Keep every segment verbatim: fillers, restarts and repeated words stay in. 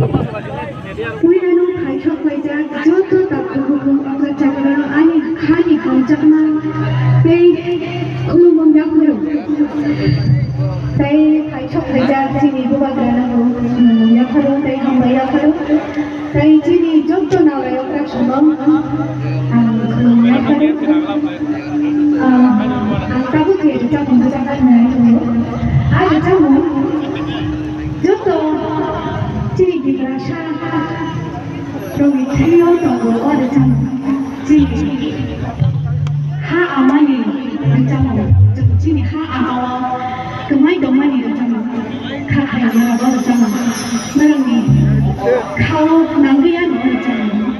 Puilano phaisok laijak joto takhuk bukhuk okra chakrano ani khani hamjakma tei khulumung yaphuru. Tei phaisok laijak chini bubagrano bo khulumung yaphuru tei hambai yaphuru. Tei chini joto naorai okra sono ang khulumung yaphuru. Ah, ang tabuk je rwchapmung rwchapna nai tongo. A rwchapmung joto chini Tiprasa rokni thwio tongo o rwchapmung. Chini ha amani rwchapmung. Chini ha amao kwmai tongmani rwchapmung. Kha khairokni abo rwchapmung. Norokni khao nangwi ano rwchapmung.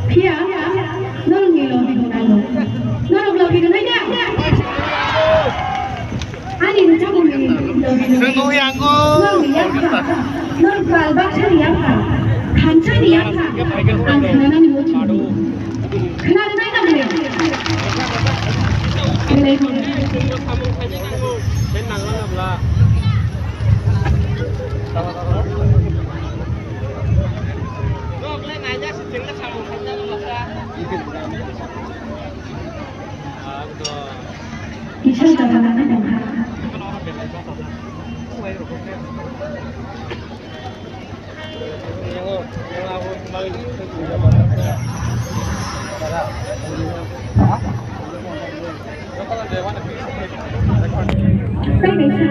Phiya, norokni logi rwnai no. Norok logi rwnai da? Ani rwchapmungni logi rwnai. Norokni yapha. Norok bal baksani yapha. Thamsani yapha. Ang khwnanani muchungo. Khwnarwnai na bwle? Bwle. Kisa jaga nang nang ha. Tei kaisa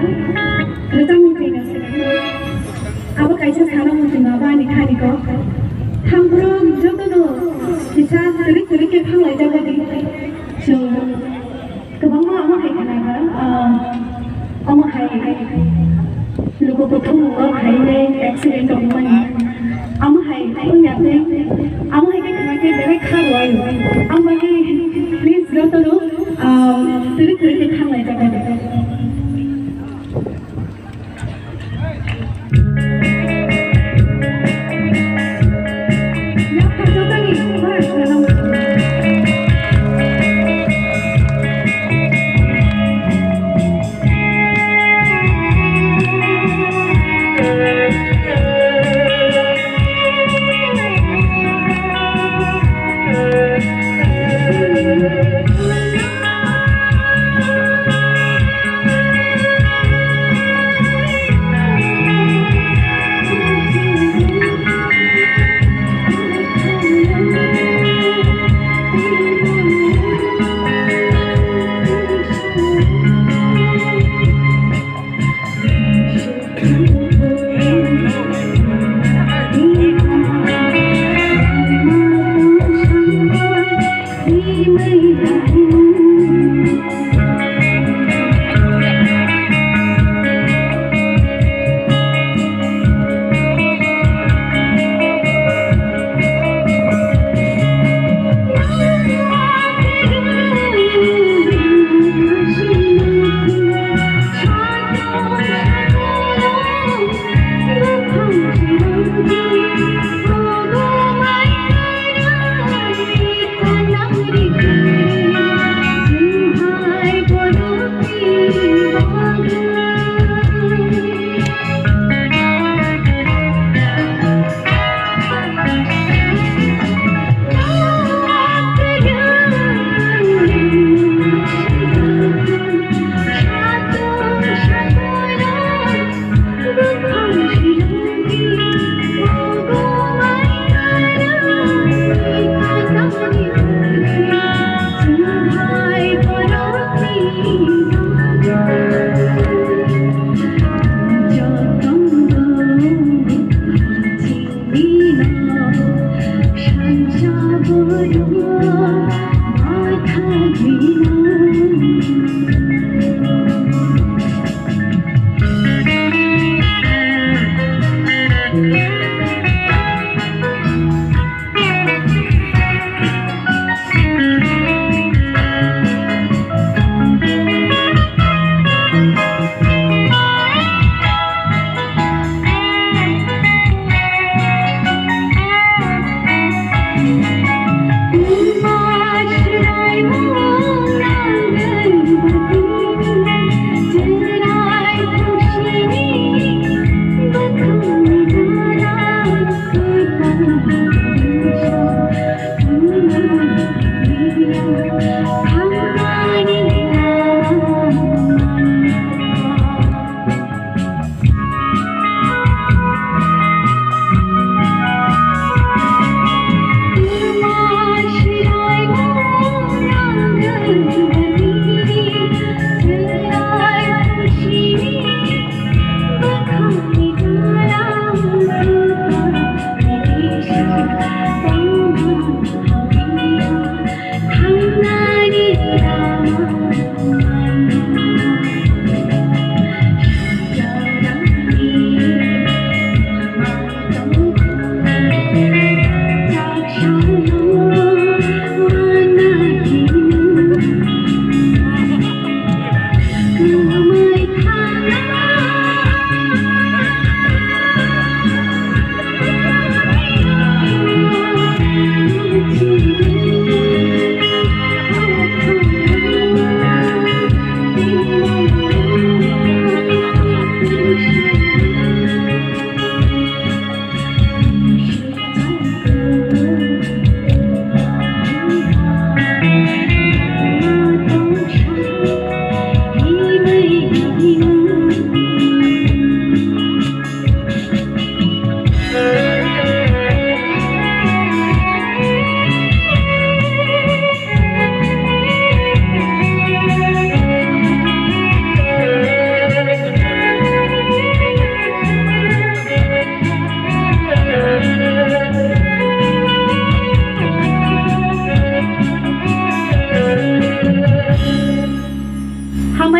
rwchapmung twi no se. Abo kaisa sana muchungo abo ani thani kok. Thamphru jotono kisa twrwk twrwk khe thang lai jago di. Chwng kwbangma omo hai khna kha, ah, omo hai luku kuthum o hai le accident rok mani. Omo hai wngya tei omo hai khe khna khe belai kha rwai. Ang bagwi please joto no, ah, twrwk twrwk khe thang lai jago.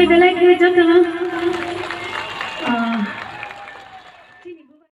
Belai khe jotono